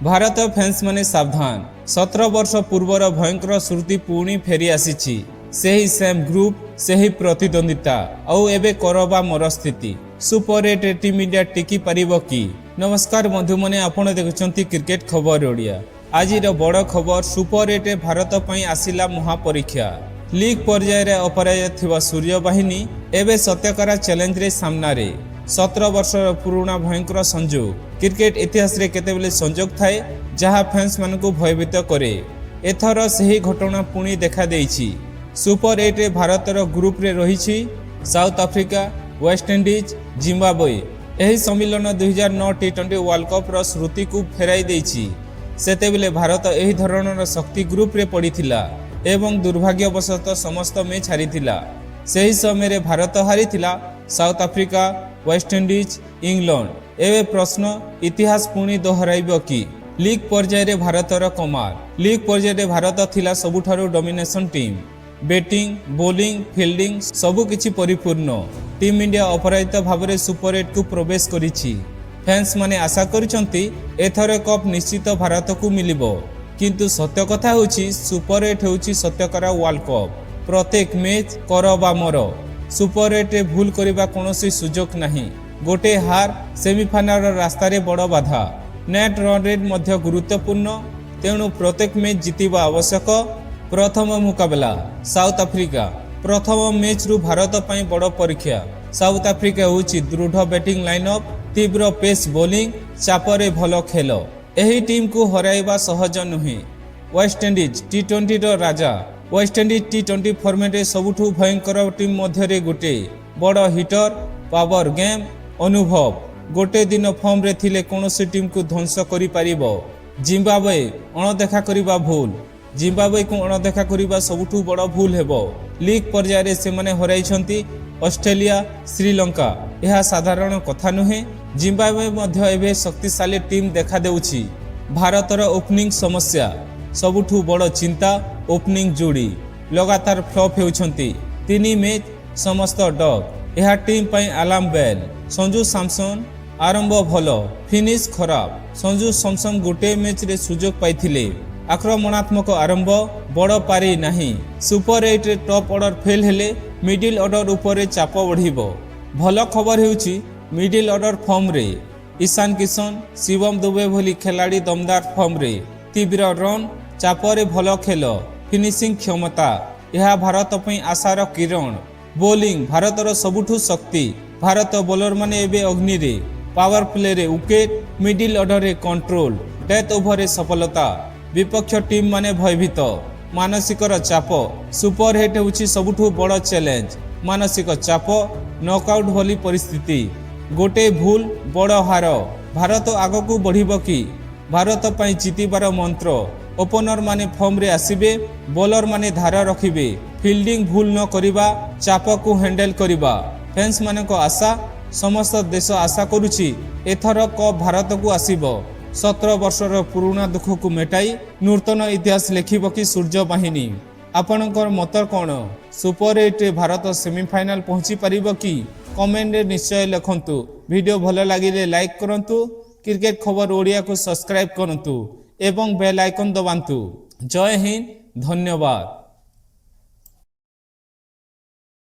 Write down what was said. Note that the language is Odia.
ଭାରତ ଫ୍ୟାନ୍ସମାନେ ସାବଧାନ! 17 ବର୍ଷ ପୂର୍ବର ଭୟଙ୍କର ସ୍ମୃତି ପୁଣି ଫେରି ଆସିଛି। ସେହି ସେମ୍ ଗ୍ରୁପ୍, ସେହି ପ୍ରତିଦ୍ୱନ୍ଦିତା, ଆଉ ଏବେ କର ବା ମର ସ୍ଥିତି। ସୁପର ଏଟ୍ ଟିମ୍ ଇଣ୍ଡିଆ ଟିକି ପାରିବ କି? ନମସ୍କାର ବନ୍ଧୁମାନେ, ଆପଣ ଦେଖୁଛନ୍ତି କ୍ରିକେଟ ଖବର ଓଡ଼ିଆ। ଆଜିର ବଡ଼ ଖବର, ସୁପର ଏଟ୍ ଭାରତ ପାଇଁ ଆସିଲା ମହାପରୀକ୍ଷା। ଲିଗ୍ ପର୍ଯ୍ୟାୟରେ ଅପରାଜିତ ଥିବା ସୂର୍ଯ୍ୟ ବାହିନୀ ଏବେ ସତ୍ୟକରା ଚ୍ୟାଲେଞ୍ଜରେ ସାମ୍ନାରେ। 17 ବର୍ଷର ପୁରୁଣା ଭୟଙ୍କର ସଂଯୋଗ। କ୍ରିକେଟ ଇତିହାସରେ କେତେବେଳେ ସଂଯୋଗ ଥାଏ ଯାହା ଫ୍ୟାନ୍ସମାନଙ୍କୁ ଭୟଭୀତ କରେ। ଏଥର ସେହି ଘଟଣା ପୁଣି ଦେଖାଦେଇଛି। ସୁପର ଏଟ୍ରେ ଭାରତର ଗ୍ରୁପରେ ରହିଛି ସାଉଥ ଆଫ୍ରିକା, ୱେଷ୍ଟଇଣ୍ଡିଜ୍, ଜିମ୍ବାବୁଏ। ଏହି ସମ୍ମିଳନ 2009 ଟି20 ୱାର୍ଲଡ କପ୍ର ସ୍ମୃତିକୁ ଫେରାଇ ଦେଇଛି। ସେତେବେଳେ ଭାରତ ଏହି ଧରଣର ଶକ୍ତି ଗ୍ରୁପରେ ପଡ଼ିଥିଲା ଏବଂ ଦୁର୍ଭାଗ୍ୟବଶତଃ ସମସ୍ତ ମ୍ୟାଚ୍ ହାରିଥିଲା। ସେହି ସମୟରେ Bharat ହାରିଥିଲା south Africa, West Indies, England. ଏବେ ପ୍ରଶ୍ନ, ଇତିହାସ ପୁଣି ଦୋହରାଇବ କି? ଲିଗ୍ ପର୍ଯ୍ୟାୟରେ ଭାରତର କମାଲ। ଲିଗ୍ ପର୍ଯ୍ୟାୟରେ ଭାରତ ଥିଲା ସବୁଠାରୁ ଡମିନେସନ୍ ଟିମ୍। ବ୍ୟାଟିଂ, ବୋଲିଂ, ଫିଲ୍ଡିଂ ସବୁକିଛି ପରିପୂର୍ଣ୍ଣ। ଟିମ୍ ଇଣ୍ଡିଆ ଅପରାଜିତ ଭାବରେ ସୁପର ଏଟ୍କୁ ପ୍ରବେଶ କରିଛି। ଫ୍ୟାନ୍ସ ମାନେ ଆଶା କରୁଛନ୍ତି ଏଥର କପ୍ ନିଶ୍ଚିତ ଭାରତକୁ ମିଳିବ। କିନ୍ତୁ ସତ୍ୟ କଥା ହେଉଛି, ସୁପର ଏଟ୍ ହେଉଛି ସତ୍ୟକରା ୱାର୍ଲଡ କପ୍। ପ୍ରତ୍ୟେକ ମ୍ୟାଚ୍ କର ବା ମର। ସୁପର ଏଟ୍ରେ ଭୁଲ କରିବା କୌଣସି ସୁଯୋଗ ନାହିଁ। ଗୋଟେ ହାର ସେମିଫାଇନାଲର ରାସ୍ତାରେ ବଡ଼ ବାଧା। ନେଟ୍ ରନ୍ ରେଟ୍ ମଧ୍ୟ ଗୁରୁତ୍ୱପୂର୍ଣ୍ଣ। ତେଣୁ ପ୍ରତ୍ୟେକ ମ୍ୟାଚ୍ ଜିତିବା ଆବଶ୍ୟକ। ପ୍ରଥମ ମୁକାବିଲା ସାଉଥ ଆଫ୍ରିକା। ପ୍ରଥମ ମ୍ୟାଚ୍ରୁ ଭାରତ ପାଇଁ ବଡ଼ ପରୀକ୍ଷା। ସାଉଥ ଆଫ୍ରିକା ହେଉଛି ଦୃଢ଼ ବ୍ୟାଟିଂ ଲାଇନ୍ଅପ୍, ତୀବ୍ର ପେସ୍ ବୋଲିଂ, ଚାପରେ ଭଲ ଖେଳ। ଏହି ଟିମ୍କୁ ହରାଇବା ସହଜ ନୁହେଁ। ୱେଷ୍ଟଇଣ୍ଡିଜ୍, ଟି20ର ରାଜା। ୱେଷ୍ଟଇଣ୍ଡିଜ୍ ଟି20 ଫର୍ମାଟ୍ରେ ସବୁଠୁ ଭୟଙ୍କର ଟିମ୍ ମଧ୍ୟରେ ଗୋଟିଏ। ବଡ଼ ହିଟର, ପାୱାର ଗେମ୍, ଅନୁଭବ। ଗୋଟେ ଦିନ ଫର୍ମରେ ଥିଲେ କୌଣସି ଟିମ୍କୁ ଧ୍ୱଂସ କରିପାରିବ। ଜିମ୍ବାବୁଏ ଅଣଦେଖା କରିବା ଭୁଲ। ଜିମ୍ବାବୁଏକୁ ଅଣଦେଖା କରିବା ସବୁଠୁ ବଡ଼ ଭୁଲ ହେବ। ଲିଗ୍ ପର୍ଯ୍ୟାୟରେ ସେମାନେ ହରାଇଛନ୍ତି ଅଷ୍ଟ୍ରେଲିଆ, ଶ୍ରୀଲଙ୍କା। ଏହା ସାଧାରଣ କଥା ନୁହେଁ। ଜିମ୍ବାବୁଏ ମଧ୍ୟ ଏବେ ଶକ୍ତିଶାଳୀ ଟିମ୍ ଦେଖାଦେଉଛି। ଭାରତର ଓପନିଂ ସମସ୍ୟା। ସବୁଠୁ ବଡ଼ ଚିନ୍ତା ଓପନିଂ ଯୋଡ଼ି ଲଗାତାର ଫ୍ଲପ୍ ହେଉଛନ୍ତି। ତିନି ମ୍ୟାଚ୍ ସମସ୍ତ ଡକ୍। ଏହା ଟିମ୍ ପାଇଁ ଆଲାର୍ମ ବେଲ୍। ସଞ୍ଜୁ ସାମସନ ଆରମ୍ଭ ଭଲ, ଫିନିଶ୍ ଖରାପ। ସଞ୍ଜୁ ସାମସନ ଗୋଟିଏ ମ୍ୟାଚ୍ରେ ସୁଯୋଗ ପାଇଥିଲେ। ଆକ୍ରମଣାତ୍ମକ ଆରମ୍ଭ, ବଡ଼ ପାରି ନାହିଁ। ସୁପର ଏଇଟ୍ରେ ଟପ୍ ଅର୍ଡର ଫେଲ୍ ହେଲେ ମିଡିଲ୍ ଅର୍ଡର ଉପରେ ଚାପ ବଢ଼ିବ। ଭଲ ଖବର ହେଉଛି ମିଡିଲ୍ ଅର୍ଡର ଫର୍ମରେ। ଈଶାନ କିଶନ, ଶିବମ ଦୁବେ ଭଳି ଖେଳାଳି ଦମଦାର ଫର୍ମରେ। ତୀବ୍ର ରନ୍, ଚାପରେ ଭଲ ଖେଳ, ଫିନିସିଂ କ୍ଷମତା। ଏହା ଭାରତ ପାଇଁ ଆଶାର କିରଣ। ବୋଲିଂ ଭାରତର ସବୁଠୁ ଶକ୍ତି। ଭାରତ ବୋଲରମାନେ ଏବେ ଅଗ୍ନିରେ। ପାୱାର ପ୍ଲେରେ ୱିକେଟ୍, ମିଡିଲ୍ ଅର୍ଡରରେ କଣ୍ଟ୍ରୋଲ, ଡେଥ୍ ଓଭରରେ ସଫଳତା। ବିପକ୍ଷ ଟିମ୍ ମାନେ ଭୟଭୀତ। ମାନସିକର ଚାପ। ସୁପର ଏଟ୍ ହେଉଛି ସବୁଠୁ ବଡ଼ ଚ୍ୟାଲେଞ୍ଜ। ମାନସିକ ଚାପ, ନକଆଉଟ୍ ଭଳି ପରିସ୍ଥିତି। ଗୋଟେ ଭୁଲ, ବଡ଼ ହାର। ଭାରତ ଆଗକୁ ବଢ଼ିବ କି? ଭାରତ ପାଇଁ ଜିତିବାର ମନ୍ତ୍ର: ଓପନର ମାନେ ଫର୍ମରେ ଆସିବେ, ବୋଲର ମାନେ ଧାର ରଖିବେ, ଫିଲ୍ଡିଂ ଭୁଲ ନ କରିବା, ଚାପକୁ ହ୍ୟାଣ୍ଡେଲ କରିବା। ଫ୍ୟାନ୍ସମାନଙ୍କ ଆଶା। ସମସ୍ତ ଦେଶ ଆଶା କରୁଛି ଏଥର କପ୍ ଭାରତକୁ ଆସିବ। 17 ବର୍ଷର ପୁରୁଣା ଦୁଃଖକୁ ମେଟାଇ ନୂତନ ଇତିହାସ ଲେଖିବ କି ସୂର୍ଯ୍ୟ ବାହିନୀ? ଆପଣଙ୍କର ମତ କ'ଣ? ସୁପର ଏଇଟ୍ରେ ଭାରତ ସେମିଫାଇନାଲ ପହଞ୍ଚି ପାରିବ କି? କମେଣ୍ଟରେ ନିଶ୍ଚୟ ଲେଖନ୍ତୁ। ଭିଡ଼ିଓ ଭଲ ଲାଗିଲେ ଲାଇକ୍ କରନ୍ତୁ, କ୍ରିକେଟ ଖବର ଓଡ଼ିଆକୁ ସବସ୍କ୍ରାଇବ୍ କରନ୍ତୁ ଏବଂ ବେଲ୍ ଆଇକନ୍ ଦବାନ୍ତୁ। ଜୟ ହିନ୍ଦ, ଧନ୍ୟବାଦ।